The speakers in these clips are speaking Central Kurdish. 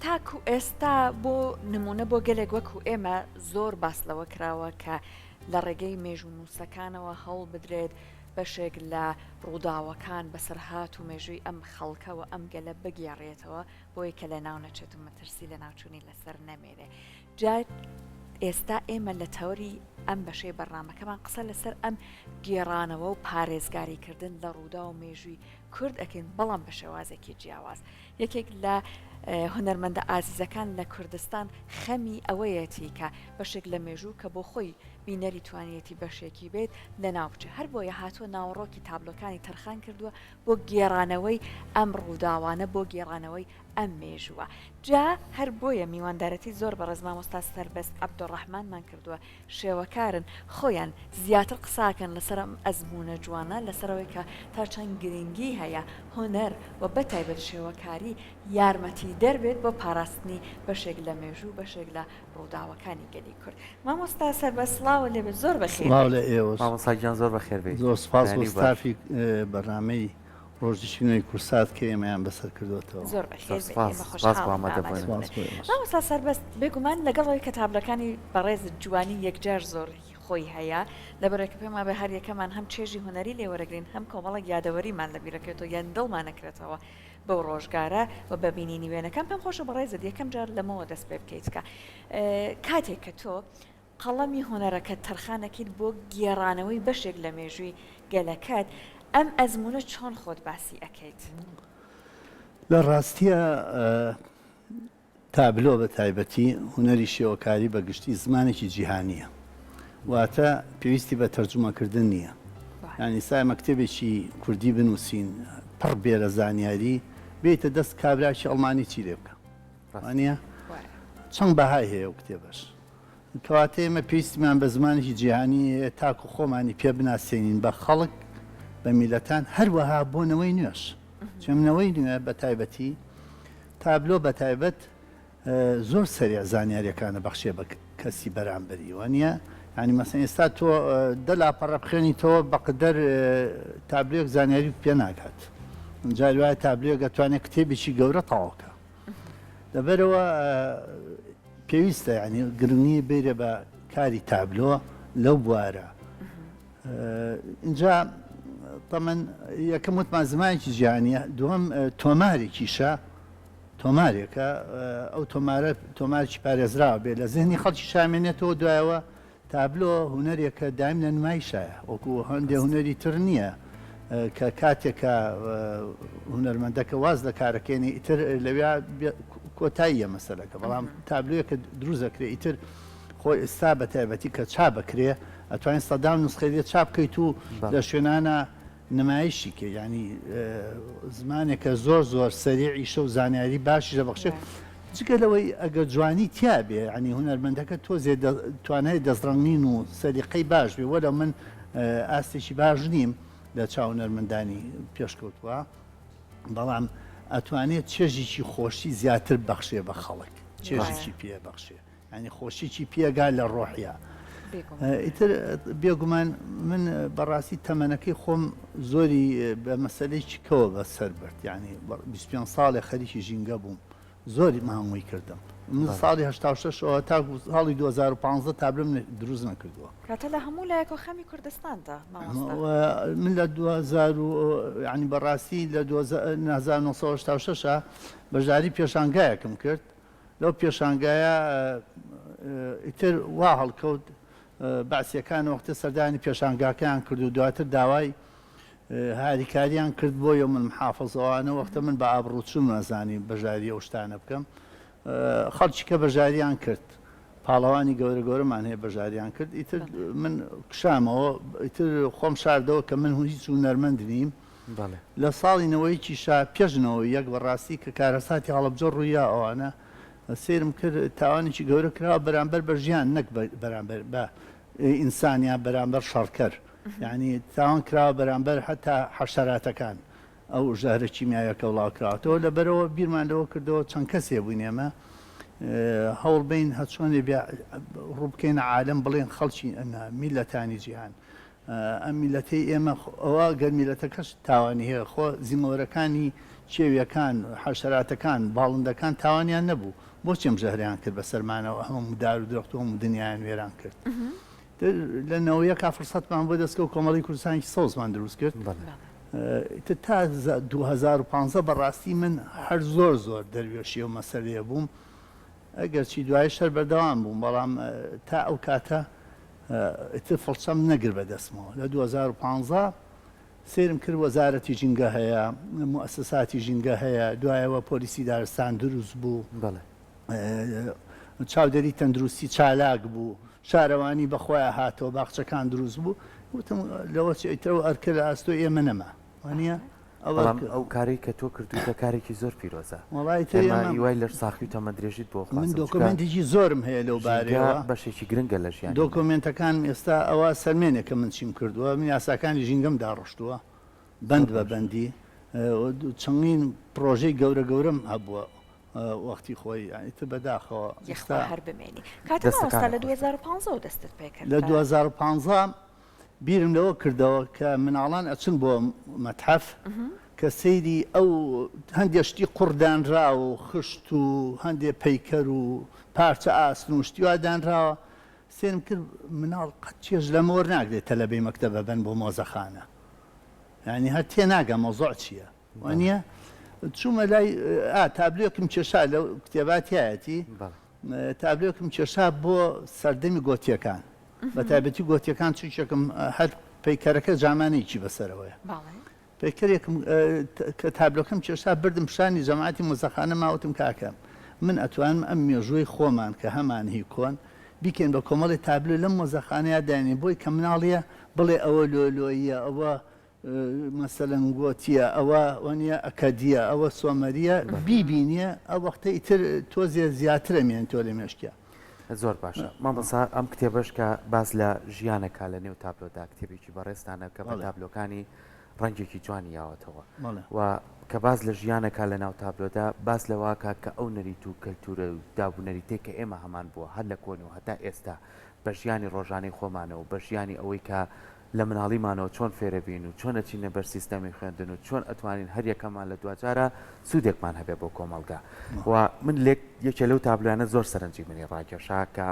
تاکو ئێستا بۆ نمونە بۆ گەلێک وەکو ئێمە زۆر باس لەوە کراوە کە لە ڕێگەی مێژوونووسەکانەوە هەوڵ بدرێت بەشێک لە ڕووداوەکان، بەسەرهات و مێژووی ئەم خەڵکە و ئەم گەلە بگێڕێتەوە بۆی کە لەناو نەچێت و مەترسی لەناوچوونی لەسەر نەمێنێ. جا ئێستا ئێمە لە تەوەری ئەم بەشەی بەرنامەکەمان قسە لەسەر ئەم گێڕانەوە و پارێزگاریکردن لە ڕووداو و مێژووی کورد ئەکەین بەڵام بە شێوازێکی جیاواز. یەکێک لە هونەرمەندە ئازیزەکان لە کوردستان خەمی ئەوەیەتی کە بەشێک لە مێژوو کە بۆ خۆی بینەری توانیەتی بەشێکی بێت لەناو بچێت هەر بۆیە هاتووە ناوەڕۆکی تابلۆکانی تەرخان کردووە بۆ گێڕانەوەی ئەم ڕووداوانە بۆ گێڕانەوەی ئەم مێژووە جا هەر بۆیە میواندارەتی زۆر بەڕێز مامۆستا سەربەست عەبدولڕەحمانمان کردووە شێوەکارن خۆیان زیاتر قساکەن لەسەر ئەم ئەزموونە جوانە لەسەر ئەوەی کە تا چەند گرنگی هەیە هونەر و بەتایبەت شێوەکاری یارمەتیدەر بێت بۆ پاراستنی بەشێک لە مێژوو بەشێک لە ڕووداوەکانی گەلی کورد. مامۆستا سەربەست سڵاوت لێبێت زۆر بەخێر سڵاو لە ئێوەش. مامۆستا گیان زۆر بەخێر بێیت. زۆر سوپاس بۆ بەیانی باش. ستافی بەرنامەی ڕۆژی نوێی کوردسات کە ئێمەیان بەسەر کردۆتەوە. زۆر بەخێر زۆر بێیت سوپاس ئێمە سوپاس بۆ خۆشحاڵین بە ئامادەبوونت. سوپاس ئامادەبوونت. بۆ ئێوەش. مامۆستا سەربەست بێگومان لەگەڵ ئەوەی کە تابلۆکانی بەڕێزت جوانی یەکجار زۆری خۆی هەیە لەبەرئەوەی کە پێم وابێ هەر یەکەمان هەم چێژی هونەری لێ وەرەگرین هەم کۆمەڵێک یادەوەریمان لە بیرەکەوێتەوە یان دڵمان ئەکرێتەوە بەو ڕۆژگارە و بە بینینی وێنەکان پێم خۆشە بەڕێزت یەکەم جار لەمەوە دەست پێ بکەیت کە کاتێک کە تۆ قەڵەمی هونەرەکەت تەرخان ئەکەیت بۆ گێڕانەوەی بەشێک لە مێژووی گەلەکەت، ئەم ئەزموونە چۆن خۆت باسی ئەکەیت؟ لە ڕاستیا تابلۆ بە تایبەتی، هونەری شێوەکاری بە گشتی زمانێکی جیهانییە. واتە پێویستی بە تەرجومەکردن نییە. یانی ئیستا ئێمە کتێبێکی کوردی بنووسین پڕ بێ لە زانیاری، بێیتە دەست کابراکی ئەڵمانی چی لێ بکا؟ وانییە؟ چەند بەهای هەیە ئەو کتێبەش. کەواتە ئێمە پێویستیمان بە زمانێکی جیهانی هەیە تاکو خۆمانی پێ بناسێنین بە خەڵک، بە میللەتان، هەروەها بۆ نەوەی نوێش. چون نەوەی نوێ بە تایبەتی تابلۆ بە تایبەت زۆر سەریع زانیاریەکانە بەخشێ بە کەسی بەرامبەری وانە ینی مەسەن ئێستا تۆ دە لاپەڕە بخوێنیتەوە بەقدەر تابلۆیەک زانیاری پێ ناگات جاری وایە تابلۆیەک ئەتوانێت کتێبێکی گەورە تەواوکە لەبەرەوە پێویستە ینی گرنگی بێرێ بە کاری تابلۆ لەو بوارە ئینجا تەمەن یەکەم وتمان زمانێکی جیهانیە دووەم تۆمارێکیشە تۆمارێکە ئەو تۆمارە تۆمارکی پارێزراوە بێ لە زهنی خەڵکی شامێنێتەوە دوایەوە تابلۆ هونەرێکە دایم لە نمایشایە وەکو هەندێ هونەری تر نییە کە کاتێکە هونەرمەندەکە واز لە کارەکەێنی ئیتر لەویا کۆتاییە مەسەلەکە بەڵام تابلۆیەکە دروست دەکرێت ئیتر خۆ ئێستا بە تایبەتی کە چاپ ئەکرێ ئەتوانی سەدان نوسخەی لێ چاپ بکەیت و لە شوێنانە نمایشی کەی یانی زمانێکە زۆر زۆر سەریعیشە و زانیاری باشیش دەبەخشێت جگە لەوەی ئەگەر جوانی تیا بێ یانی هونەرمەندەکە تۆزێ توانای دەستڕەنگین و سەلیقەی باش بێ وەلو من ئاستێکی باش نیم لە چاو هونەرمەندانی پێشکەوتووە بەڵام ئەتوانێت چێژێکی خۆشی زیاتر بەخشێ بە خەڵک چێژێکی پێ بەخشێ یانی خۆشیی پێگا لە ڕۆحیا. ئیتر بێگومان من بەڕاستی تەمەنەکەی خۆم زۆری بە مەسەلەی چکەوە بەسەر برد یانی 25 ساڵێ خەریکی ژینگە بووم زۆری مامۆی کردم من ساڵی 86ەوە تاکو ساڵی 2015 تابلۆم دروست نەکردووە. کاتە لە هەموو لایەکەوە خەمی کوردستانتە مامۆستا. من لە 2000 و یانی بەڕاستی لە 1986 بەشداری پێشانگایەکم کرد لەو پێشانگایە ئیتر وا هەڵکەوت بەعسیەکان وەختە سەردانی پێشانگاکەیان کرد و دواتر داوای هاریکاریان کرد بۆ یوم المحافظەوانە وەختە من بە ئابڕووچوون نازانی بەشداری ئەو شتانە بکەم خەڵکی کە بەشداریان کرد پاڵەوانی گەورە گەورەمان هەیە بەشداریان کرد ئیتر من کشامەوە ئیتر خۆم شاردەوە کە من هیچ هونەرمەند نیم لە ساڵی نەوەیەکیشا پێش 91 بەڕاستی کە کارەساتی هەڵەبجە ڕوویا ئەوانە سەیرم کرد تاوانێکی گەورە کراوە بەرامبەر بە ژیان نەک بەرامبەر بە ئینسان یا بەرامبەر شەڕکەر یعنی تاوان کراوە بەرامبەر هەتا حەشەراتەکان ئەو ژەهرە کیمیاویەکە بڵاو کراوەتەوە لەبەرەوە بیرمان لەوە کردەوە چەند کەسێ بووین ئێمە هەوڵ بین هەچۆنێ ڕوو بکەینە عالم بڵێن خەڵکی ئەمە میلەتانی جیهان ئەم میلەتەی ئێمە ئەوە گەر میلەتەکەش تاوانی هەیە خۆ زیمەوەرەکانی. کێویەکان، حەشەراتەکان، باڵندەکان تاوانیان نەبوو، بۆچی ئەم ژەهرەیان کرد بەسەرمانەوە، هەموو دار و درەخت و هەموو دنیایان وێران کرد. تر لە نەوەیەکا فرسەتمان بۆ دەستکەوت کۆمەڵی کوردستانێکی سەوزمان دروست کرد. ئیتر تا 2015 بەڕاستی من هەر زۆر زۆر دەروێشی ئەو مەسەلەیە بووم، ئەگەرچی دوایش هەر بەردەوام بووم، بەڵام تا ئەو کاتە ئیتر فڵچەم نەگرت بە دەستمەوە. لە 2015 سەیرم کرد وەزارەتی ژینگە هەیە، موئەسەساتی ژینگە هەیە، دوایەوە پۆلیسی دارستان دروست بوو، چاودێری تەندروستی چالاک بوو، شارەوانی بە خۆیا هاتەوە، باخچەکان دروست بوو، وتم لەوە چی ئیتر ئەو ئەرکە لە ئەستۆی ئێمە نەما، وانییە؟ بەڵام ئەو کارەی کە تۆ کردووتە کارێکی زۆر پیرۆزە. وەڵا ئیتر ئێمە هیوای لەشساخی و تەمەندرێژیت بۆ من ئەخوازم چونکە دۆکۆمێنتێکی زۆرم هەیە لەو ژینگە بارەیەوە. بەشێکی گرنگە لە ژیانی مرۆڤ. دۆکۆمێنتەکانم ئێستا ئەوە سەلمێنێ کە من چیم کردووە. من یاساکانی ژینگەم داڕشتووە بەند زۆر بە باشە. بەندی. چەندین پڕۆژەی گەورە گەورەم هەبووە وەختی خۆی ئیتر بەداخەوە یەخوا ئێستا. هەر بمێنی. کاکە مامۆستا دەستەکانت لە خۆش دوو بێت. 2015 وە دەستت پێکرد لە بە. 2015 بیرم لەوە کردەوە کە مناڵان ئەچن بۆ مەتحەف کە سەیری ئەو هەندێ شتی قوڕ دانراوە و خشت و هەندێ پەیکەر و پارچە ئاسن و شتی وا دانراوە، سەیرم کرد مناڵ قەت چێژ لەمە وەرناگرێت تەلەبەی مەکتەب ئەبەن بۆ مۆزەخانە یانی هەر تێناگا مەوزوع چییە وانییە؟ چوومە لای ئا تابلۆیەکم کێشا لەو کتێبا تیایەتی تابلۆیەکم کێشا بۆ سەردەمی گۆتییەکان بە تایبەتی گۆتیەکان چونکێکم هەر پەیکەرەکە جامانەیەکی بەسەرەوەیە پەیکەرێکم کە تابلۆکەم کێشا بردم پیشانی جەماعەتی مۆزەخانە ماوتم کاکە من ئەتوانم ئەم مێژووی خۆمان کە هەمان هی کۆن بیکەین بە کۆمەڵی تابلۆ لەم مۆزەخانەیە داینین بۆی کە مناڵیە بڵێ ئەوە لۆلۆییە ئەوە مەسەلەن گۆتیە ئەوە وەنیە ئەکەدیە ئەوە سۆمەریە بیبینیە ئەو وەختە ئیتر تۆزێ زیاتر ئەمێنێتەوە لە مێشکیا. زۆر باشە مامۆستا ئەم کتێبەش کە باس لە ژیانەکا لە نێو تابلۆدا کتێبێکی بەڕێزتانە کە بە تابلۆکانی ڕەنگێکی جوانی یاوەتەوە و کە باس لە ژیانەکا لە ناو تابلۆدا باس لەوەکا کە ئەو نەریت و کەلتورە و داب و نەریتەی کە ئێمە هەمان بووە هەر لە کۆن و هەتا ئێستا بە ژیانی ڕۆژانەی خۆمانەوە بە ژیانی ئەوەی کە لە مناڵیمانەوە چۆن فێرەبین و چۆن ئەچینە بەر سیستەمی خوێندن و چۆن ئەتوانین هەر یەکەمان لە دواجارا سوودێکمان هەبێ بۆ کۆمەڵگا و من لێک یەکێ لەو تابلۆیانە زۆر سەرنجی منی ڕاکێشا کە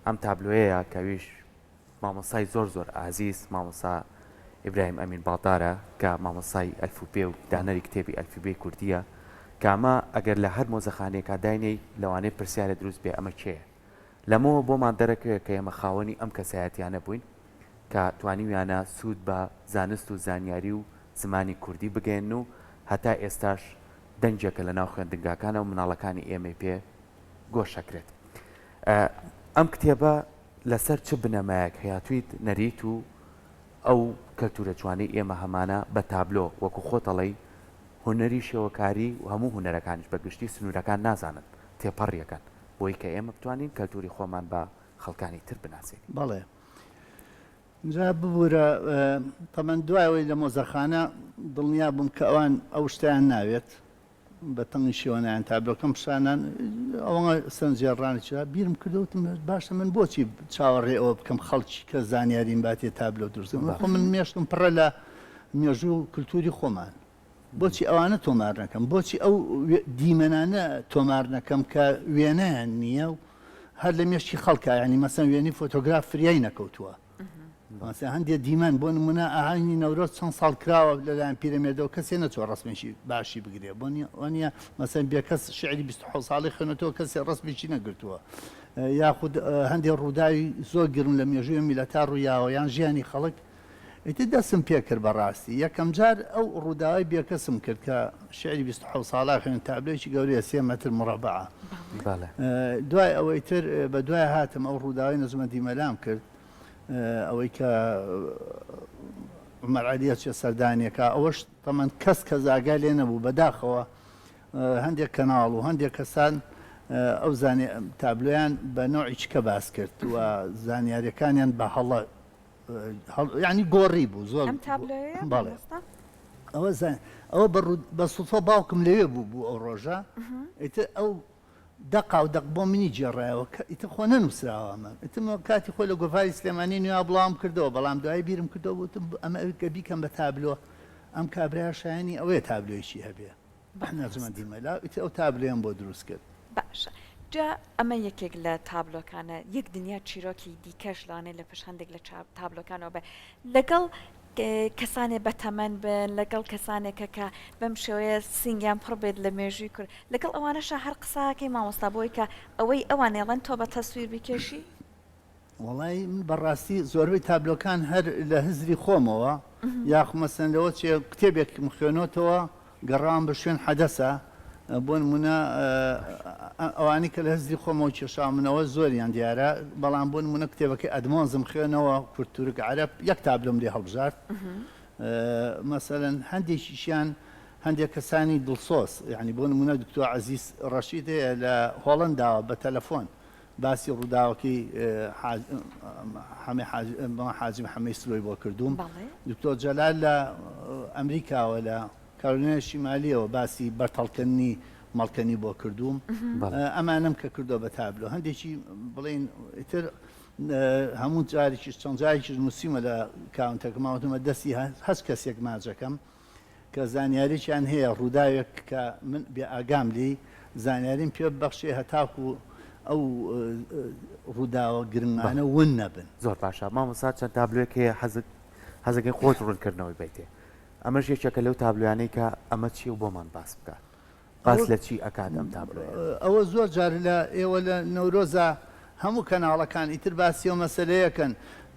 ئەم تابلۆیەیە کە ویش مامۆستای زۆر زۆر ئازیز مامۆستا ئیبراهیم ئەمین باڵدارە کە مامۆستای ئەلفوبێ و دانەری کتێبی ئەلفوبێی کوردیە کە ئەمە ئەگەر لە هەر مۆزەخانەیەکا داینێی لەوانەیە پرسیارێ دروست بێ ئەمە کێیە لەمەوە بۆمان دەرەکەوێت کە ئێمە خاوەنی ئەم کەسایەتیانە بووین کە توانیویانە سوود بە زانست و زانیاری و زمانی کوردی بگەیەنن و هەتا ئێستاش دەنگێکە لە ناو خوێندنگاکانە و مناڵەکانی ئێمەی پێ گۆش ئەکرێت. ئەم کتێبە لەسەر چ بنەمایەک هەیاتویت نەریت و ئەو کەلتورە جوانەی ئێمە هەمانە بە تابلۆ وەکو خۆت ئەڵێی هونەری شێوەکاری و هەموو هونەرەکانیش بە گشتی سنوورەکان نازانن تێپەڕیەکەن بۆی کە ئێمە بتوانین کەلتوری خۆمان بە خەڵکانی تر بناسێنین. بەڵێ جا ببورە تەمەن دوای ئەوەی لە مۆزەخانە دڵنیا بووم کە ئەوان ئەو شتەیان ناوێت بە تەنگی شێوەنایان تابلۆکەم پیشانان ئەوە سەرنجێڕانێکی بیرم کردەوە وتم باشە من بۆچی چاوەڕێ ئەوە بکەم خەڵکی کە زانیاریم باتێ تابلۆ دروست بکەم خۆ من مێشکم پڕە لە مێژوو و کلتوری خۆمان بۆچی ئەوانە تۆمار نەکەم؟ بۆچی ئەو دیمەنانە تۆمار نەکەم کە وێنەیان نییە و هەر لە مێشکی خەڵکە یانی مەسەن وێنەی فۆتۆگراف فریای نەکەوتووە مەسەن هەندێک دیمەن بۆ نمونە ئاهەنگی نەورۆز چەند ساڵ کراوە لەلایەن پیرەمێردەوە کەسێ نەچووە ڕەسمێکی باشی بگرێ بۆ نییە مەسەن بێکەس شعری 27 ساڵی خوێنەوە کەسێ ڕەسمێکی نەگرتووە یاخود هەندێک ڕووداوی زۆر گرنگ لە مێژووی میلەتا ڕوویاوە یان ژیانی خەڵک ئیتر دەستم پێکرد بەڕاستی یەکەم جار ئەو ڕووداوەی بێکەسم کرد کە شیعری 27 ساڵە خوێن تابلۆیەکی گەورەیە سێ مەتر مڕەبەعە دوای ئەوەی تر بە دوای هاتم ئەو ڕووداوی نەجمەدین مەلام کرد ئەوەی کە عومەر عەلی ئەچێ سەردانیەکە ئەوەش تەمەن کەس کەس ئاگای لێ نەبوو بەداخەوە هەندێک کەناڵ و هەندێک کەسان ئەو تابلۆیان بە نەوعی چکە باس کرد و زانیاریەکانیان بە هەڵە یانی گۆڕی بوو زۆر ئەم تابلۆیە بەڵێ ئەوە ئەوە بە سوتفە باوکم لەوێ بوو بوو ئەو ڕۆژە ئیتر ئەو دەقا و دەق بۆ منی گێڕایەوە کە ئیتر خۆ نەنووسراوە ئەمە ئیتر کاتی خۆی لە گۆڤاری سلێمانی نوێ بڵاوم کردەوە بەڵام دوایی بیرم کردەوە وتم ئەمە کە بیکەم بە تابلۆ ئەم کابرا شایانی ئەوەیە تابلۆیەکی هەبێ. نەجمەدین مەلا ئیتر ئەو تابلۆیەم بۆ دروست کرد. باشە جا ئەمە یەکێک لە تابلۆکانە یەک دنیا چیرۆکی دیکەش لەوانەیە لە پشت هەندێک لە تابلۆکانەوە بێ لەگەڵ کەسانێ بەتەمەن بن لەگەڵ کەسانێکە کە بەم شێوەیە سینگیان پڕ بێت لە مێژووی کورد لەگەڵ ئەوانەشا هەر قساکەی مامۆستا بۆی کە ئەوەی ئەوان ئێڵێن تۆ بە تەسویر بیکێشی؟ وەڵای من بەڕاستی زۆربەی تابلۆکان هەر لە هزری خۆمەوە یاخ مەسەن لەوە چێ کتێبێکم خوێنۆتەوە گەڕاوم بە شوێن حەدەسە بۆ نمونە ئەوانەی کە لە هزری خۆمەوە کێشاومنەوە زۆریان دیارە بەڵام بۆ نمونە کتێبەکەی ئەدمۆنزم خوێنەوە کورد تورک عەرەب یەک تابلۆم لێ هەڵبژارد مەسەلەن هەندێکیشیان هەندێک کەسانی دڵسۆز یعنی بۆ نمونە دکتۆر عەزیز ڕەشید هەیە لە هۆڵەنداوە بە تەلەفۆن باسی ڕووداوەکەی حاجی محەمەی سلۆی بۆ کردووم. دکتۆر جەلال لە ئەمریکاوە لە کارۆلینای شیمالیەوە باسی بەرتەڵکردنی مەڵکەنی بۆ کردووم. ئەمانەم کە کردووە بە تابلۆ هەندێکی بڵێین ئیتر هەموو جارێکیش چەند جارێکیش نووسیومە لە کاونتەکەما وتومە دەستی هەچ کەسێک ماجەکەم کە زانیارییان هەیە ڕووداوێک کە من بێ ئاگام لێی، زانیاریم پێ ببەخشێ هەتاکو ئەو ڕووداوە گرنگانە ون نەبن. زۆر باشە مامۆستا چەند تابلۆیەک هەیە حەزت حەزەکەی خۆت ڕوونکردنەوەی بەیتێ ئەمەش یەکێکە لەو تابلۆیانەی کە ئەمە چیە و بۆمان باس بکە باس لە چی ئەکات ئەم تابلۆیە؟ ئەوە زۆر جار لە ئێوە لە نەورۆزا هەموو کەناڵەکان ئیتر باسی ئەو مەسەلەیە کەن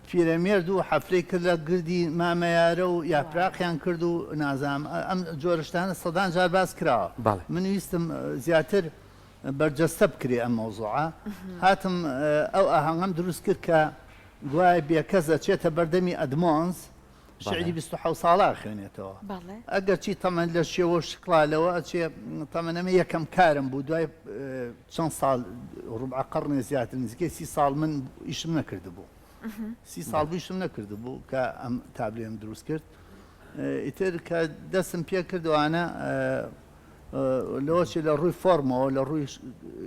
پیرەمێرد و حەفلەی کرد لە گردی مامەیارە و یاپراقیان کرد و نازانم ئەم جۆرە شتانە سەدان جار باس کراوە بەڵێ. من ویستم زیاتر بەرجەستە بکرێ ئەم مەوزوعە هاتم ئەو ئاهەنگەم دروست کرد کە گوایە بێکەس ئەچێتە بەردەمی ئەدمۆنز شعری 27 ساڵە ئەخوێنێتەوە ئەگەرچی تەمەن لە شێوە و شکڵا لەوە ئەچێ تەمەن ئەمە یەکەم کارم بوو دوای چەند ساڵ ڕوبعە قەڕنێ زیاتر نزیکەی سی ساڵ من ئیشم نەکردبوو سی ساڵ بوو ئیشم نەکردبوو کە ئەم تابلێم دروست کرد ئیتر کە دەستم پێ کردوانە لەوەچێ لە ڕووی فۆرمەوە لە ڕووی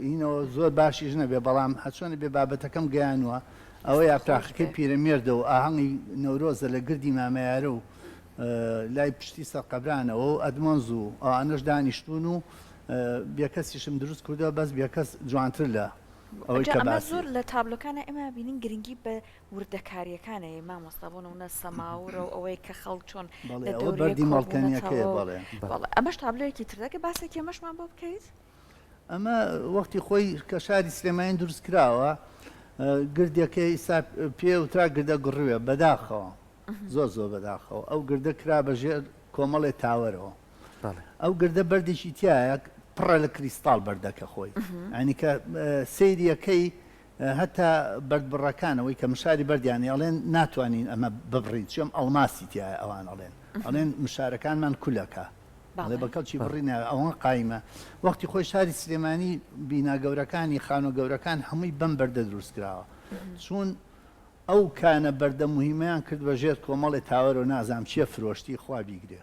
هینەوە زۆر باشیش نەبێ بەڵام هەرچۆنە بێ بابەتەکەم گەیانووە ئەوە یاپراخەکەی پیرەمێردە و ئاهەنگی نەورۆزە لە گردی مامەیارە و لای پشتی سەرقەبرانەوە و ئەدمۆنز و ئەوانەش دانیشتوون و بێکەسیشم دروست کردووە بەس بێکەس جوانتر لە ئەوەی جا کە ئەمە باسی زۆر لە تابلۆکانا ئێمە بینین گرنگی بە وردەکاریەکانەیە مامۆستا بۆ نمونە سەماورە و ئەوەی کە خەڵک چۆن بەڵێ لە ئەوە دەوری یەک بەردی مەڵکەنیەکەیە کۆبوونەتەوە و بەڵێ. بەڵێ ئەمەش تابلۆیەکی تر دەکە باسێکی ئەمەشمان بۆ بکەیت؟ ئەمە وەختی خۆی کە شاری سلێمانی دروست کراوە گردێکەی ئیستا پێ وترا گردە گڕوێ بەداخەوە زۆر زۆر بەداخەوە ئەو گردە کرا بە ژێر کۆمەڵێ تاوەرەوە ئەو گردە بەردێکی تایە پڕە لە کریستاڵ بەردەکە خۆی ئەنی کە سەیریەکەی هەتا بەردبڕەکان ئەوەی کە مشاری بەردیان ئەڵێن ناتوانین ئەمە ببڕین چێم ئەڵماسی تایە ئەوان ئەڵێن ئەڵێن مشارەکانمان کولەکە ئەڵێ بە کەڵکی بڕی ناوێ ئەوەن قایمە وەختی خۆی شاری سلێمانی بینا گەورەکانی خانوە گەورەکان هەمووی بەم بەردە دروست کراوە چوون ئەو کانە بەردە موهیمەیان کرد بە ژێر کۆمەڵێ تاوەرەوە نازانم چیە فرۆشتی خوا بیگرێ.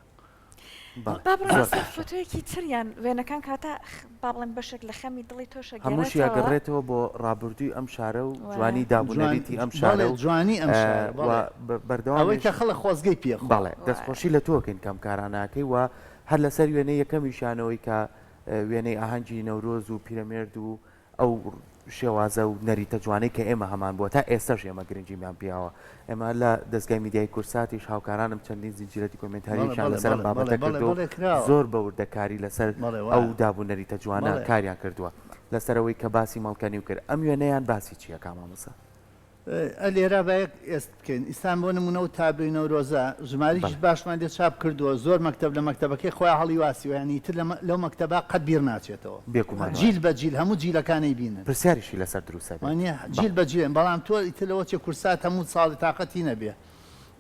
بەڵێ با بڕۆینە زۆر سەر باشە. فۆتۆیەکی تر یان وێنەکان کاتە با بڵێم بەشێک لە خەمی دڵی تۆش هەمووشی ئەگێڕێتەوە. ئەگەڕێتەوە بۆ ڕابردووی ئەم شارە و وایە. جوانی داب و جوان نەریتی ئەم شارە بەڵێ و جوانی ئەم شارە و بەڵێ ئەوەی بەردەوامیش کە خەڵک خۆزگەی پێ خوا. بەڵێ وایە. دەستخۆشی لە تۆ ئەکەین کە ئەم کارانە ئەکەی و هەر لەسەر وێنەی یەکەمیشیانەوەی کە وێنەی ئاهەنگی نەورۆز و پیرەمێرد و ئەو شێوازە و نەریتە جوانەی کە ئێمە هەمان بووە تا ئێستاش ئێمە گرنگیمان پیاوە ئێمە لە دەزگای میدیای کوردساتیش هاوکارانم چەندین زنجیرە دیکۆمێنتارییان لەسەر ئەم بابەتە کردووە و زۆر بە وردەکاری لەسەر ئەو داب و نەریتە جوانە کاریان کردووە لەسەر ئەوەی کە باسی مەڵکەنی و کرد ئەم وێنەیان باسی چییە کا مامۆستا؟ ئە لێرا با یەک ئێست بکەین ئیستان بۆ نموونە و تابلۆی نەورۆزە ژمارەیەکیش باشمان لێ چاپ کردووە زۆر مەکتەب لە مەکتەبەکەی خۆیان هەڵیواسیوە یانی ئیتر لەو مەکتەبە قەت بیر ناچێتەوە بێگومان جیل بە جیل هەموو جیلەکان ئەیبینن. پرسیاریشی لەسەر دروست ئەبێت. وانیە جیل بە جیل بەڵام تۆ ئیتر لەوە چێ کورسات هەموو ساڵی تاقەتی نەبێ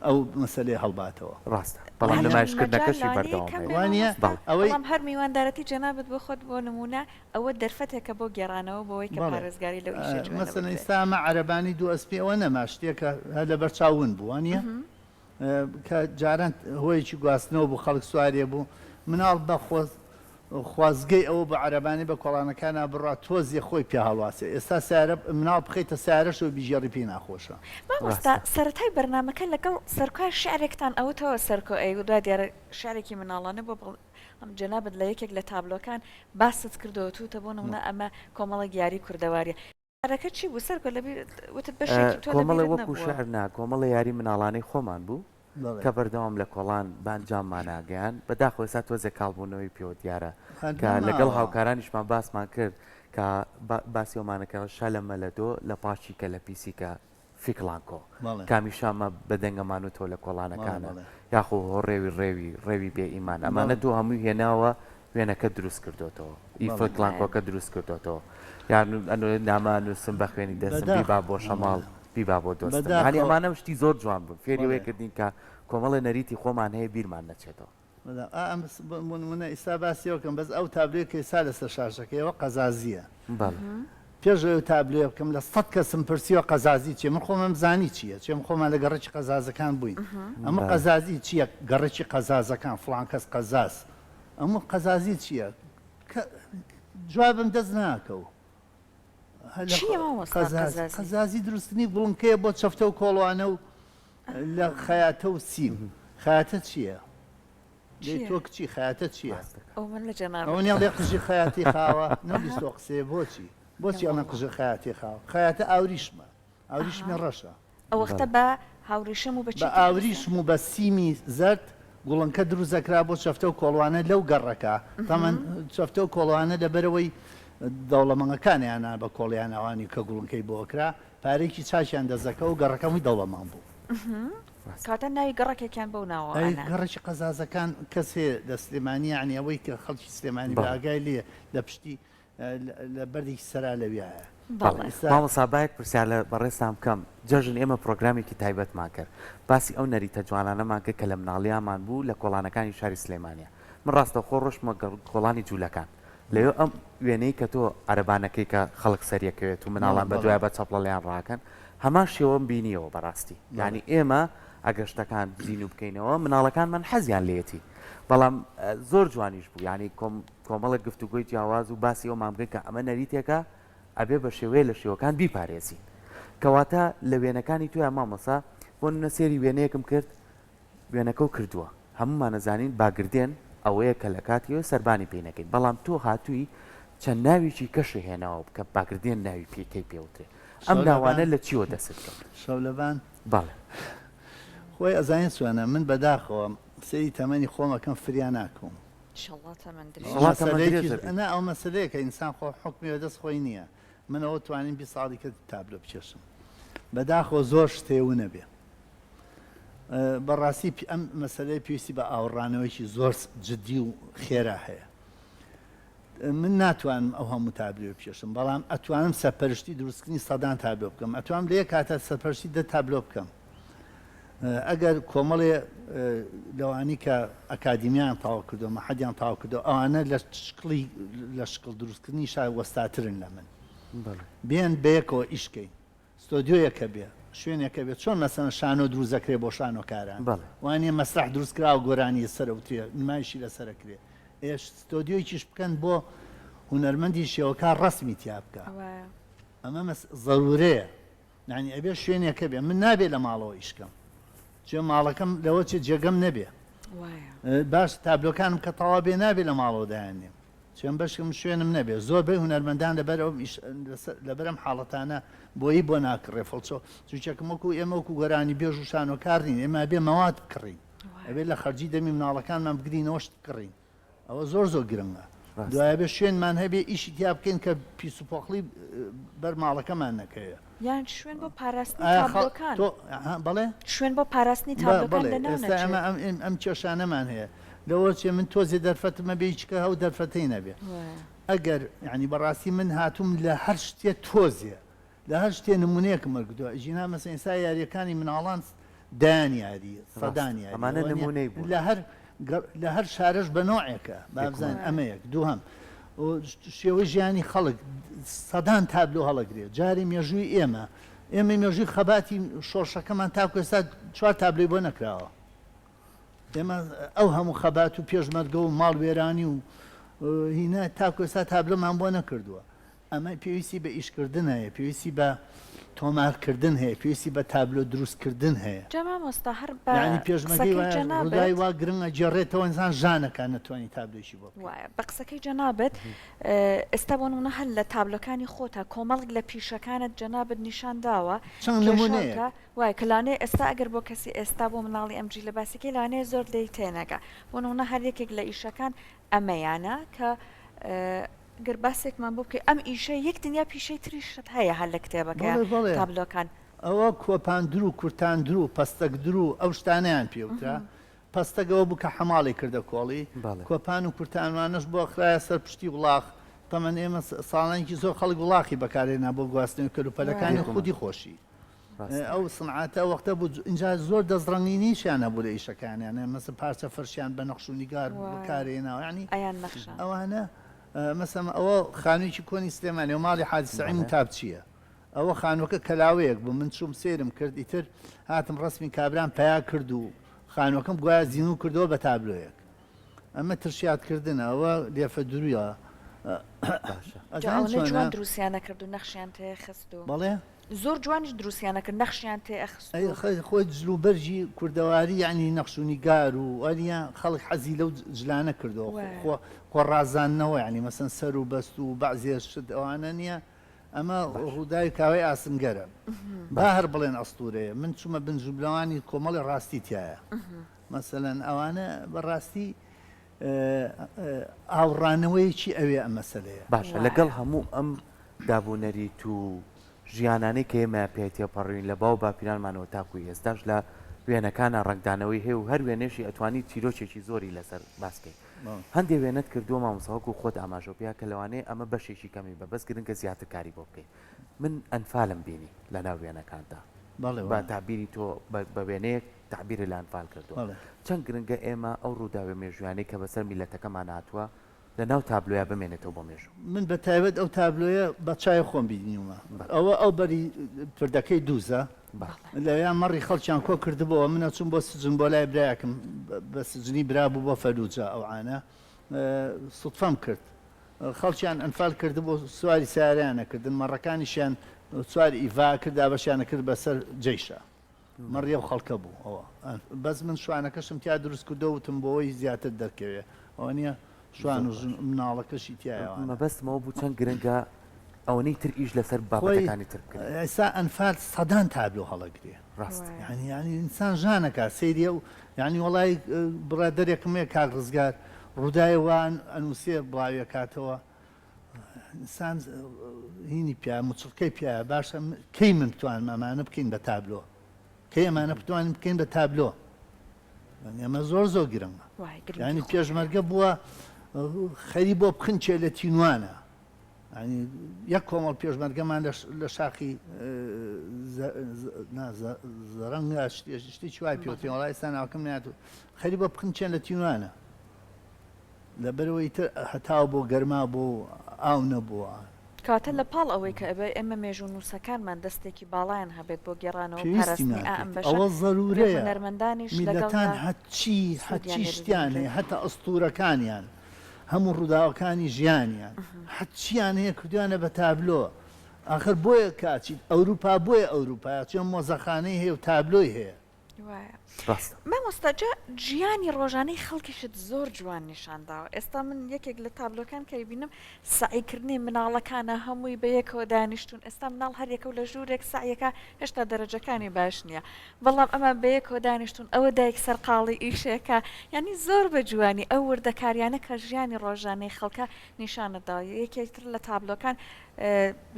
ئەو مەسەلەیە هەڵباتەوە. ڕاستە بەڵام وانیە؟ نمایشکردنەکەشی مەجال لەوانەیە بەردەوام کەم هەیە. بێ وانیە مامۆستا بەڵێ. ئەوەی. بەڵام هەر میواندارەتی جەنابت بۆ خۆت بۆ نموونە ئەوە دەرفەتێکە بۆ گێڕانەوە بۆوەی کە بەڵێ پارێزگاری لەو ئیشە جوانە مەسەلەن بکرێت. ئیستا ئەمە عەرەبانی دوو ئەسپی ئەوە نەما شتێکە هەر لەبەر چاو ون بوو وانیە؟ کە جاران هۆیەکی گواستنەوە بوو خەڵک سوارێ بوو مناڵ بە خوازگەی ئەوە بوو عەرەبانی بە کۆڵانەکانا بڕوا تۆزێ خۆی پێ هەڵواسێ ئێستا سەیارە مناڵ بخەیتە سەیارەشەوە بیگێڕی پێی ناخۆشە. مامۆستا ڕاستە. سەرەتای بەرنامەکە لەگەڵ سەرکۆ شیعرێکتان ئەوتەوە سەرکۆ ئەی وا دیارە شیعرێکی مناڵانە بووە. ئەم جەنابت لە یەکێک لە تابلۆکان باست کردەوە توتە بۆ نمونە ئەمە کۆمەڵێک یاری کوردەواریە یارەکە چی بوو سەرکۆ لەبیر وتت بەشێکی تۆ کۆمەڵێ لەبیرت وەکو نەبووە. شعر نا کۆمەڵێ یاری مناڵانەی خۆمان بوو کە بەردەوام لە کۆڵان بە ئەنجامماناگەیان بەداخەوە ئێستا تۆزێک کاڵبوونەوەی پێوە دیارە کە لەگەڵ هاوکارانیشمان باسمان کرد کە باسی ئەومانە کە شا لە مەلەدۆ لە پاچی کە لە پیسی کە فیکڵانکۆ کامیشا مە بە دەنگەمان وتەوە لە کۆڵانەکانە یاخۆ هۆ ڕێوی ڕێوی ڕێوی بێ ئیمان ئەمانە تۆ هەمووی هێناوە وێنەکە دروست کردۆتەوە ئی فیکڵانکۆکە دروست کردۆتەوە یان نامە نووسم بە خوێنی دەستم بیبا بۆ شەماڵ بیبا بۆ دۆستم یانی ئەمانە شتی زۆر جوان بوون فێری وەی کردین کە کۆمەڵێ نەریتی خۆمان هەیە بیرمان نەچێتەوە. ئا ئەم بۆ نمونە ئیستا باسی ئەوە کەم بەس ئەو تابلۆیە کە ئیستا لەسەر شاشەکەیەوە قەزازیە بەڵێ. پێش ئەوەی تابلۆیە بکەم لە سەد کەسم پرسیوە قەزازی چیە من خۆمم زانی چیە چێم خۆمان لە گەڕەکی قەزازەکان بووین ئەمە قەزازی چیە گەڕەکی قەزازەکان فڵان کەس قەزاز ئەمە قەزازی چیە کە جوابم دەست ناکەو چیە مامۆستا قەزازی؟ قەزازی دروستنی گوڵنکەیە بۆ چەفتە و کۆڵوانە و لە خەیاتە و سیم. خەیاتە چییە؟ دەی تۆ کچی خەیاتە چییە؟ ئەو من لە جەنابت. ئەوە نیە ئەڵێ قژی خەیاتی خاوە؟ نەمبیستووە قسەیە بۆچی؟ بۆچی ئەڵێن قژی خەیاتی خاوە؟ خەیاتە ئاوریشمە. ئاوریشمی ڕەشە. ئەو وەختە بە هاوریشم و بە چی بە ئاوریشم و بە سیمی زەرد گوڵنکە دروست دەکرا بۆ چەفتە و کۆڵوانە لەو گەڕەکە. تەمەن چەفتە و کۆڵوانە لەبەرئەوەی دەوڵەمەنەکانیانە بە کۆڵیان ئەوانی کە گوڵنکەی بۆ ئەکرا پارەیەکی چاکیان دەست دەکەوت و گەڕەکە هەمووی دەوڵەمەند بوو. کەواتە ناوی گەڕەکێکیان بەو ناوە ئەی ئەنا. گەڕەکی قەزازەکان کەس هەیە لە سلێمانی یانی ئەوەی کە خەڵکی سلێمانی بێ بەڵێ. ئاگای لێیە لە پشتی لە بەردێکی سەرا لەویایە. بەڵێ. ئیستا. مامۆستا با یەک پرسیار لە بەڕێزتان بکەم، جەژن ئێمە پڕۆگرامێکی تایبەتمان کرد باسی ئەو نەریتە جوانانەمان کرد کە لە مناڵیامان بوو لە کۆڵانەکانی شاری سلێمانیا من ڕاستەوخۆ ڕۆشتمە کۆڵانی جوولەکان لەوێ ئەم وێنەی کە تۆ عەرەبانەکەی کە خەڵک سەریەکەوێت و مناڵان بە دوای بە چەپڵە لێیان ڕاکەن هەمان شێوەم بینیەوە بەڕاستی یانی ئێمە ئەگەر شتەکان زینوو بکەینەوە مناڵەکانمان حەزیان لێیەتی بەڵام زۆر جوانیش بوو یانی کۆمەڵێک گفتوگۆی جیاواز و باسی ئەومان بکەین کە ئەمە نەریتێکە ئەبێ بە شێوەیە لە شێوەکان بیپارێزین کەواتە لە وێنەکانی تۆیا مامۆسا بۆ نمونە سێری وێنەیەکم کرد وێنەکەو کردووە هەموومان ئەزانین باگردێن ئەوەیە کە لە کاتیەوە سەربانی پێی نەکەین بەڵام تۆ هاتووی چەند ناوێکی کەشی هێناوە کە باگردێن ناوی پێی کەی پێوترێ ئەم ناوانە لە چیوە دەست کەوت؟ شەولەبان. بەڵێ. خۆی ئەزانی چۆنە من بەداخەوە سەیری تەمەنی خۆم ئەکەم فریا ناکەوم. ئیشەڵا تەمەن درێژ. ئیشەڵا تەمەن درێژ ئەبی. نا ئەوە مەسەلەیەکە ئینسان خۆ حوکمی بەدەست خۆی نییە من ئەوە توانیم 20 ساڵی کە تابلۆ بکێشم بەداخەوە زۆر شت هەیە ونەبێ بەڕاستی ئەم مەسەلەیە پێویستی بە ئاوڕانەوەیەکی زۆر جدی و خێرا هەیە. من ناتوانم ئەو هەموو تابلۆ بکێشم، بەڵام ئەتوانم سەرپەرشتی دروستکردنی سەدان تابلۆ بکەم، ئەتوانم لە یەک کاتا سەرپەرشتی دە تابلۆ بکەم. ئەگەر کۆمەڵێ لەوانی کە ئەکادیمیان تەواو کردو مەحەدیان تەواو کردو ئەوانە لە شکڵی لە شکڵ دروستکردنی شا وەستاترن لە من بێن بەیەکەوە ئیشکەین ستۆدیۆیەک هەبێ، شوێنێک هەبێ، چۆن مەسەلەن شانۆ دروست دەکرێ بۆ شانۆکاران، بەڵێ. وا نییە مەسرەح دروست کراوە گۆرانی لەسەر ئەوترێ، نمایشی لەسەر ئەکرێ، ئێ ستۆدیۆیەکیش بکەن بۆ هونەرمەندی شێوەکار ڕەسمی تیا بکا. وایە. ئەمە مەس زەرورەیە. یانی ئەبێ شوێنێک هەبێ. من نابێ لە ماڵەوە ئیش کەم. چێ ماڵەکەم لەوە چێ جێگەم نەبێ. وایە. باش تابلۆکانم کە تەواو بێ نابێ لە ماڵەوە دایاننێم. چێم بەشکم شوێنم نەبێ زۆربەی هونەرمەندان لەبەر ئەو لەبەر ئەم حاڵەتانە بۆیی بۆ ناکڕێ فڵچۆ چونچەکم وەکو ئێمە وەکو گۆرانی بێژ و شانۆکار نین ئێمە ئەبێ مەواد بکڕین ئەبێ لە خەرجی دەمی مناڵەکانمان بگرینەوە شت بکڕین ئەوە زۆر زۆر گرنگە دوایە بێ شوێنمان هەبێ ئیشی تیا بکەین کە پیس و پۆخڵی بەر ماڵەکەمان نەکەوێ. یان شوێن بۆ پاراستنی تابلۆکان. بەڵێ؟ شوێن بۆ پاراستنی تابلۆکان لەناو نەچێت. ئێستا ئێمە ئەم کێشانەمان هەیە. لەوە چێ من تۆزێ دەرفەتم هەبێ هیچ کە ئەو دەرفەتەی نەبێ. ئەگەر یانی بەڕاستی من هاتووم لە هەر شتێ تۆزێ لە هەر شتێ نمونەیەکم وەرگرتووە. ژینا مەسەن ئێستا یارییەکانی مناڵان دەیان یاری، سەدان یاری. ئەمانە نمونەی بوون. لە هەر لە هەر شارەش بە نەوعێکە با بزانین ئەمە یەک. دووهەم شێوەی ژیانی خەڵک سەدان تابلۆ هەڵەگرێ. جارێ مێژووی ئێمە ئێمە مێژووی خەباتی شۆڕشەکەمان تاکو ئێستا چوار تابلۆی بۆ نەکراوە. ئێمە ئەو هەموو خەبات و پێشمەرگە و ماڵ وێرانی و هینا تاکو ئێستا تابلۆمان بۆ نەکردووە. ئەمە پێویستی بە ئیشکردن هەیە، پێویستی بە تۆمارکردن هەیە، پێویستی بە تابلۆ دروستکردن هەیە. جا مامۆستا هەر بە یانی پێشمەرگەی قسەکەی وایە ڕووداوی جەنابت. وا گرنگ ئەگێڕێتەوە ئینسان ژانەکا نەتوانی تابلۆیەکی بۆ بکەی. وایە بە قسەکەی جەنابت ئێستا بۆ نمونە هەر لە تابلۆکانی خۆتا کۆمەڵێک لە پیشەکانت جەنابت نیشان داوە چەند نمونەیەک. کێشاوتە وایە کە لەوانەیە ئێستا ئەگەر بۆ کەسی ئێستا بۆ مناڵی ئەم جیلە باسی کەی لەوانەیە زۆر لێی تێنەگا بۆ نمونە هەر یەکێک لە ئیشەکان ئەمەیانە کە گەر باسێکمان بۆ بکەی ئەم ئیشە یەک دنیا پیشەی تریشت هەیە هەر لە کتێبەکەیا بەڵێ بەڵێ تابلۆکان. ئەوە کۆپاندر و کورتاندر و پەستەکدر و ئەو شتانەیان پێ وترا. پەستەک ئەوە بوو کە حەماڵی کردە کۆڵی. بەڵێ. کۆپان و کورتانوانەش بۆ خرایە سەر پشتی وڵاخ. تەمەن ئێمە ساڵانێکی زۆر خەڵک وڵاخی بەکارهێنا بۆ گواستنەوەی کەلوپەلەکانی بێگومان. خودی خۆشی. ڕاستە. ئەو سنعاتە ئەو وەختە بوو ئینجا زۆر دەستڕەنگینیشیان هەبوو لە ئیشەکانیان مەسە پارچە فەرشیان بە نەخش و نیگار وایە. بەکارهێناوە یانی ئەیان نەخشاند. ئەوانە مەسەن ئەوە خانوویەکی کۆنی سلێمانی و ماڵی حاجی سەعید بەڵێ. موتابچییە. ئەوە خانووەکە کەلاوەیەک بوو من چووم سەیرم کرد ئیتر هاتم ڕەسمی کابرام پەیا کرد و خانووەکەم گوایە زینوو کردەوە بە تابلۆیەک. ئەمە ترشیات کردنە ئەوە لێفە درویە. باشە. جا ئەزانی ئەوەنە چۆنە؟ جوان دروستیان ئەکرد و نەخشیان تێ خست و. بەڵێ؟ زۆر جوانیش دروستیان ئەکرد نەخشیان تێ ئەخست ئەی و. خۆی جل و بەرگی کوردەواری یەعنی نەخش و نیگار و وانیە خەڵک حەزی لەو جلانە کردووە وایە. خۆ خۆ ڕازاندنەوە یەعنی مەسەن سەر و بەست و بەعزێ شت ئەوانە نیە ئەمە باشە. ڕووداوی کاوەی ئاسنگەرە با باشە. هەر بڵێن ئەستوورەیە من چوومە بن جوبلەوانی کۆمەڵی ڕاستی تیایە مەسەلەن ئەوانە بەڕاستی ئاوڕانەوەیەکی ئەوێ ئەم مەسەلەیە. باشە لەگەڵ وایە. هەموو ئەم داب و نەریت و ژیانانەی کە ئێمە پێی تێپەڕیوین لە باو باپیرانمانەوە تاکوو ئێستاش لە وێنەکانا ڕەنگدانەوەی هەیە و هەر وێنەیەشی ئەتوانی چیرۆکێکی زۆری لەسەر باس کەی هەندێ وێنەت کردووە مامۆستا وەکوو خۆت ئاماژەو پێیا کە لەوانەیە ئەمە بەشێکی کەمی بە بەس گرنگە زیاتر کاری بۆ بکەی من ئەنفالم بینی لەناو وێنەکانتا بەڵێ بە وایە. تەعبیری تۆ بە وێنەیەک تەعبیرت لە ئەنفال کردووە بەڵێ. چەند گرنگە ئێمە ئەو ڕووداوە مێژوویانەی کە بەسەر میللەتەکەمان هاتووە لە ناو تابلۆیا بمێنێتەوە بۆ مێژوو. من بە تایبەت ئەو تابلۆیە بە چاوی خۆم بینیومە. بەڵێ. ئەوە ئەو بەری پردەکەی دووزە. بەڵێ. لەوێیا مەڕی خەڵکیان کۆ کردبۆوە. من ئەچووم بۆ سجن بۆ لای برایەکم بە سجنی برا بوو بۆ فەلوجە ئەوعانە سوتفەم کرد. خەڵکیان ئەنفال کردبوو سواری سەیارەیان ئەکردن مەڕەکانیشیان سوار ئیڤا ئەکرد دابەشیان ئەکرد بەسەر جەیشا. مەڕی ئەو خەڵکە بوو ئەوە بەس من شوانەکەشم تیا دروست کردو وتم بۆی زیاتر دەرکەوێ ئەوە نییە شوان و ژن مناڵەکەشی تایەوانە. مەبەستم ئەوە بوو چەند گرنگە ئەوەنەی تر ئیش لەسەر خۆی بابەتەکانی تر بکرێ. ئێستا ئەنفال سەدان تابلۆ هەڵەگرێ ڕاست. وایە. یانی یانی ئینسان ژانەکا سەیری ئەو یانی وەڵای بڕادەرێکم هەیە کاک ڕزگار ڕووداوی وا ئەنووسێ بڵاوی ئەکاتەوە ئینسان هینی پیا مچڵکەی پیایە باشە کەی من بتوانم ئەمانە بکەین بە تابلۆ کەی ئەمانە بتوانین بکەین بە تابلۆ ئەمە زۆر زۆر گرنگە ینی پێشمەرگە بووە خەری بۆ بخنچێ لە تینوانە یەک کۆمەڵ پێشمەرگەمان لە شاخی زەرەنگە شتی چوای پێوتێن وڵای ئێستا ناوکەم نات خەری بۆ بخنچێن لە تینوانە لەبەرئەوەی ئیتر هەتاو بۆ گەرما بۆ و ئاو نەبووە. کەواتە لە پاڵ ئەوەی کە ئەبێ ئێمە مێژوونووسەکانمان دەستێکی باڵایان هەبێت بۆ گێڕانەوە و پێویستی پاراستنی ئا ناکرد. ئەم بەشە، ئەوە ئەبێ زەروورەیە. هونەرمەندانیش میللەتان لەگەڵیا هەرچی سوودیان هەرچی لێ شتیان ببینرێت. هەیە هەتا ئەستوورەکانیان، هەموو ڕووداوەکانی ژیانیان، هەرچیان هەیە کردوویانە بە تابلۆ. ئاخر بۆیە کە ئەچیت ئەوروپا بۆیە ئەوروپایە چونکە مۆزەخانەی هەیە و تابلۆی هەیە. وایە ڕاستە. مامۆستا جا ژیانی ڕۆژانەی خەڵکیشت زۆر جوان نیشان داوە ئێستا من یەکێک لە تابلۆکان کە ئەیبینم سەعی کردنی مناڵەکانە هەمووی بە یەکەوە دانیشتوون ئێستا مناڵ هەر یەکەو لە ژوورێک سەعیەکا هێشتا دەرەجەکانی باش نییە بەڵام ئەمان بە یەکەوە دانیشتوون ئەوە دایک سەرقاڵی ئیشێکە یانی زۆر بە جوانی ئەو وردەکاریانە کە ژیانی ڕۆژانەی خەڵکە نیشانت داوە یەکێک تر لە تابلۆکان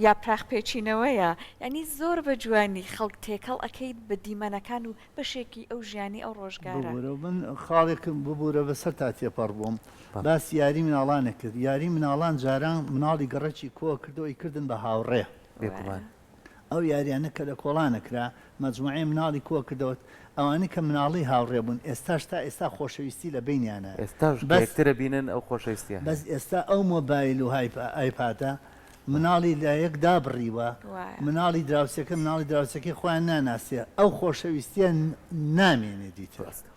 یاپراخ پێچینەوەیە یانی زۆر بە جوانی خەڵک تێکەڵ ئەکەیت بە دیمەنەکان و بەشێکی ئەو ژیانی ئەو ڕۆژگارە. ببورە من خاڵێکم ببورە بەسەرتا تێپەڕ بووم باسی یاری مناڵانت کرد یاری مناڵان جاران مناڵی گەڕەکی کۆ کردەوە ئەیکردن بە هاوڕێ. بێگومان. ئەو یاریانە کە لە کۆڵان ئەکرا مەجموعەی مناڵی کۆ کردەوە ئەوانەی کە مناڵی هاوڕێ بوون ئێستاش تا ئێستا خۆشەویستی لە بەینیانایە ئێستاش کە بەس یەکتر ئەبینن ئەو خۆشەویستیە هەیە. بەس ئێستا ئەو مۆبایل و ئایپادە مناڵی لە یەک دابڕیوە وایە. مناڵی دراوسێکە مناڵی دراوسێکەی خۆیان ناناسێ ئەو خۆشەویستیە نامێنێ دیتر. ڕاستە.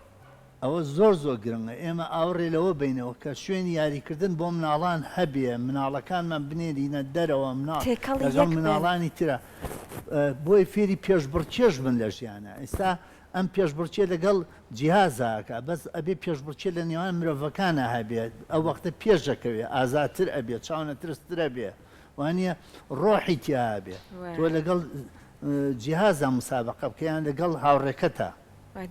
ئەوە زۆر زۆر گرنگە ئێمە ئاوڕێ لەوە بەینەوە کە شوێنی یاریکردن بۆ مناڵان هەبێ، مناڵەکانمان بنێرینە دەرەوە مناڵ تێکەڵی لەگەڵ یەک بن. مناڵانی ترا بۆی فێری پێشبڕکێش بن لە ژیانا. ئیستا ئەم پێشبڕکێ لەگەڵ جیهازا ئەکا بەس ئەبێ پێشبڕکێ لە نێوان مرۆڤەکانا هەبێ ئەو وەختە پێش ئەکەوێ ئازاتر ئەبێ چاونەترستر ئەبێ وانیە ڕۆحی تیا ئەبێ تۆ لەگەڵ جیهازا مسابەقە بکە یان لەگەڵ هاوڕێکەتا.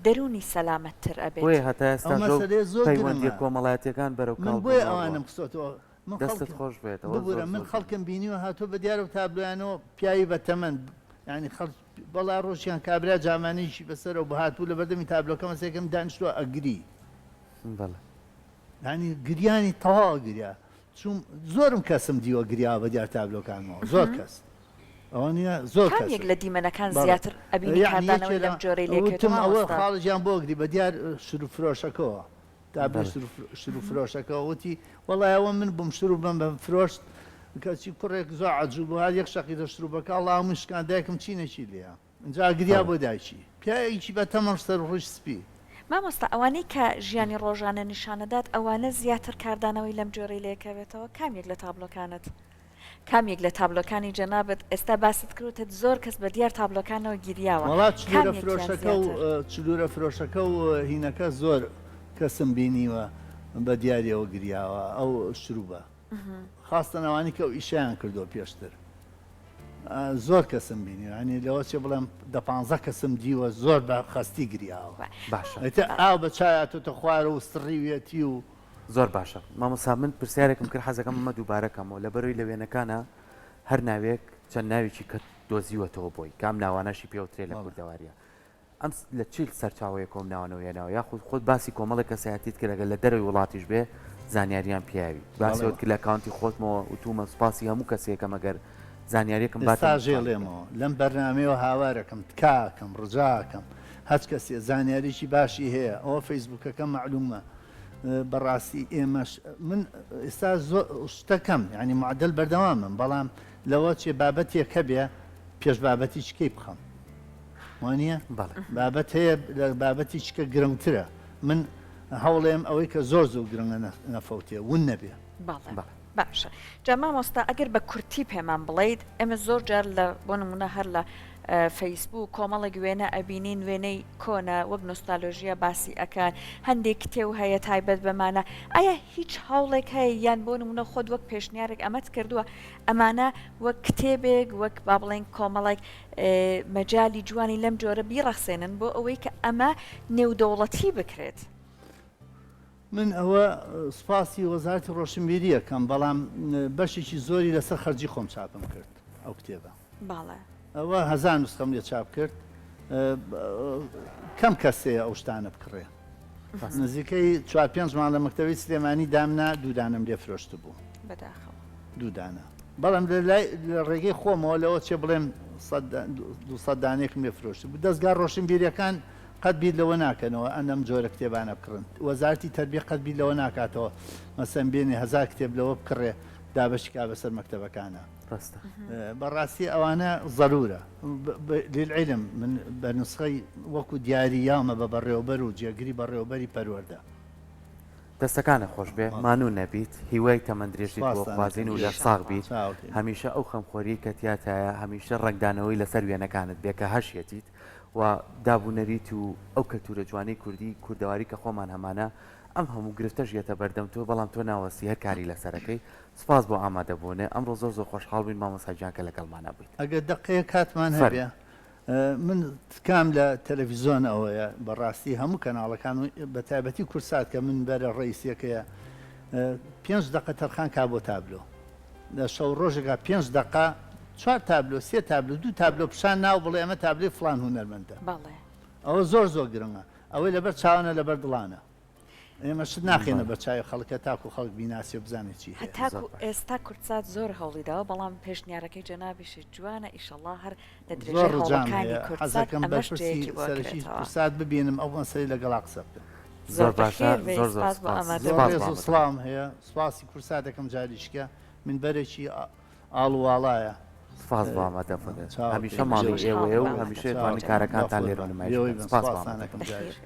دەروونی سەلامەت تر ئەبێت. بۆیە هەتا ئەو ئێستاش ئەو مەسەلەیە زۆر پەیوەندیە گرنگە کۆمەڵایەتیەکان بەرەو من کاڵ بۆیە بوونەوە ڕوا. ئەوانەم خستۆتەوە من دەستت خەڵکم خۆش بێت ئەوە ببورە زۆر من زۆر گرنگە. خەڵکم بینیوە هاتووە بە دیارەو تابلۆیانەوە پیاوی بە تەمەن یانی خەڵک وەڵا ڕۆژیان کابرا جامانەیەکی بەسەرەوە بوو هاتبوو لەبەردەمی تابلۆکەمە سێکەم دانیشتووە ئەگری. بەڵێ. یانی گریانی تەواو ئەگریا چووم زۆرم کەسم دیوە گریاوە بە دیار تابلۆکانمەوە زۆر کەس ئەوە نییە زۆر کام کەسم یەک لە دیمەنەکان بەڵێ زیاتر ئەبینی یانی یەکێ کاردانەوەی لە لەم جۆرەی لێکەوێتەوە وتم ئەوە مامۆستا؟ خاڵە گیان بۆ ئەگری بە دیار شروب فرۆشەکەوە تابلۆی بەڵێ. شروب فرۆشەکەوە وتی وەڵای ئەوە من بووم شروبم بە فرۆشت کەچی کوڕێک زۆر عەجوب بوو هات یەک شەقی لە شروبەکە ئەڵا هەمووی شکاند دایکم چینێکی لێیە ئینجا گریا بەڵێ. بۆ دایکی پیاوێکی بە تەمەن سەر و ڕیش سپی. مامۆستا ئەوانەی کە ژیانی ڕۆژانە نیشانەدات ئەوانە زیاتر کاردانەوەی لەم جۆرەی لێکەوێتەوە کام یەک لە تابلۆکانت کام یەک لە تابلۆکانی جەنابت ئێستا باست کرد وتت زۆر کەس بە دیار تابلۆکانەوە گیریاوە وەڵا کام چلورە یەکیان فرۆشەکە و زیاتر؟ چلورە فرۆشەکە و هینەکە زۆر کەسم بینیوە بە دیاریەوە گریاوە ئەو شروبە خاستەن ئەوانی کە ئەو ئیشەیان کردووە پێشتر زۆر کەسم بینیوە یانی لەوە چێ بڵێم دە پانزە کەسم دیوە زۆر بە خەستی گریاوە باشە ئیتر ئاو بە چاوی هاتۆتە خوارەوە و سڕیویەتی و زۆر باشە مامۆستا من پرسیارێکم کرد حەزەکەم ئەمە دووبارە کەمەوە لەبەرەوەی لە وێنەکانە هەر ناوێک چەند ناوێکی کە دۆزیوەتەوە بۆی کە ئەم ناوانەشی پێوترێ لە کوردەواریە ئەم لە چ سەرچاوەیەکەوە ئەم ناوانەوە هێناوە یاخود خۆت باسی کۆمەڵێک کەسایەتیت کرد ئەگەر لە دەرەوەی وڵاتیش بێ زانیاریان پیاوی باسی ئەوەت کرد لە ئەکاونتی خۆتمەوە وتومە سوپاسی هەموو کەسێکەم ئەگەر زانیاریەکم باتە ئێستا من سوپاسی دەکەم. ژێڵێمەوە لەم بەرنامەیەوە هاوارەکەم تکاکەم ڕجاکەم هەچ کەسێ زانیاریی باشی هەیە ئەوە فەیسبوکەکە مەعلومە بەڕاستی ئێمەش من ئێستا زۆر شتەکەم یعنی معدل بەردەوامم بەڵام لەوە چێ بابەتێک هەبێ پێش بابەتی چکەی بخەم وانە بەڵێ. بابەت هەیە لە بابەتی چکە گرنگترە من هەوڵێم ئەوەی کە زۆر زۆر گرنگە نەفەوتێ ون نەبێ. بەڵێ بەڵێ. باشە جا مامۆستا ئەگەر بە کورتی پێمان بڵێیت ئێمە زۆر جار لە بۆ نمونە هەر لە فەیسبوک کۆمەڵێک وێنە ئەبینین وێنەی کۆنە وەک نۆستالۆژیا باسی ئەکەن هەندێک کتێو هەیە تایبەت بەمانە ئایا هیچ هەوڵێک هەیە یان بۆ نمونە خۆت وەک پێشنیارێک ئەمەت کردووە ئەمانە وەک کتێبێک وەک با بڵێین کۆمەڵێک مەجالی جوانی لەم جۆرە بیڕەخسێنن بۆ ئەوەی کە ئەمە نێودەوڵەتی بکرێت؟ من ئەوە سوپاسی وەزارەتی ڕۆشنبیری ئەکەم بەڵام بەشێکی زۆری لەسەر خەرجی خۆم چاپم کرد ئەو کتێبە. بەڵێ. ئەوە هەزا نوسخەم لێ چاپ کرد کەم کەس هەیە ئەو شتانە بکڕێ نزیکەی چوار پێنج مانگ لە مەکتەبی سلێمانی دامنا دوو دانەم لێ فرۆشتبوو. بەداخەوە. دوو دانە بەڵام لە لای لە ڕێگەی خۆمەوە لەوە چێ بڵێم 200 دانێکم لێ فرۆشتبوو دەزگا ڕۆشنبیریەکان قەت بیر لەوە ناکەنەوە ئەن ئەم جۆرە کتێبانە بکڕن وەزارەتی تەربیە قەت بیر لەوە ناکاتەوە مەسەن بێنێ هەزار کتێب لەوە بکڕێ دابەشی کا بەسەر مەکتەبەکانا. ڕاستە. بەڕاستی ئەوانە زەرورە. للعلم من بە نوسخەی وەکو دیاری یاومە بە بەڕێوەبەر و جێگری بەڕێوەبەری پەروەردە. دەستەکانت خۆش بێ مانوو نەبیت هیوای تەمەن درێژیت بۆ سوپاستان خوازین ئەکەم و لەش ساغ بیت چاوتێ. هەمیشە ئەو خەمخۆریەی کە تیاتایە هەمیشە ڕەنگدانەوەی لەسەر وێنەکانت بێ کە هەشیەتیت و داب و نەریت و ئەو کەلتورە جوانەی کوردی کوردەواری کە خۆمان هەمانە ئەم هەموو گرفتەش یەتە بەردەم تۆ بەڵام تۆ ناوەستی هەر کاری لەسەرەکەی سوپاس بۆ ئامادەبوونێ ئەمڕۆ زۆر زۆر خۆشحاڵ بووین مامۆستا گیان کە لەگەڵمانا بوویت. ئەگەر دەقەیەک کاتمان هەبێ فەرموو. من تکام لە تەلەفیزۆن ئەوەیە بەڕاستی هەموو کەناڵەکان و بە تایبەتی کوردسات کە من بەرە ڕئیسیەکەیە پێنج دەقە تەرخان کا بۆ تابلۆ لە شەو ڕۆژێکا پێنج دەقە چوار تابلۆ سێ تابلۆ دوو تابلۆ پیشان ناو بڵێ ئەمە تابلۆی فڵان هونەرمەندە. بەڵێ. ئەوە زۆر زۆر گرنگە ئەوەی لەبەر چاوانە لەبەر دڵانە. ئێمە شت ناخەینە بەر چاوی خەڵک هەتاکو خەڵک بیناسێ و بزانێ چی هەیە. هەتاکو ئێستا کوردسات زۆر هەوڵی داوە بەڵام پێشنیارەکەی جەنابیشت جوانە ئیشەڵا هەر لە زۆر درێژەی ڕجام هەوڵەکانی هەیە کوردسات حەزەکەم ئەمەش بەرپرسی جێیەکی بۆ سەرەکی ئەکرێتەوە. کوردسات ببینم ئەو مەسەلەی لەگەڵا قسە بکەم. زۆر زۆر باشە بەخێر بێی زۆر زۆر سپاس بۆ سپاس ئامادە زۆر سپاس ڕێز بۆ و ئامادەبوونت. سڵاوم هەیە سپاسی کوردسات دەکەم جاریشکە منبەرێکی ئاڵ و واڵایە. سپاس بۆ ئامادەبوونت چاوەکەی هەمیشە ماڵی خۆشحاڵ ئێوەیە و بووم هەمیشە ئامادەبوونت توانن چاوەکەی کارەکانتان لەخۆت لێرە بن نمایش لێوەی بکەن بن سپاس بۆ سپاستان ئامادەبوونت. ئەکەم بەخێر جاریشکە.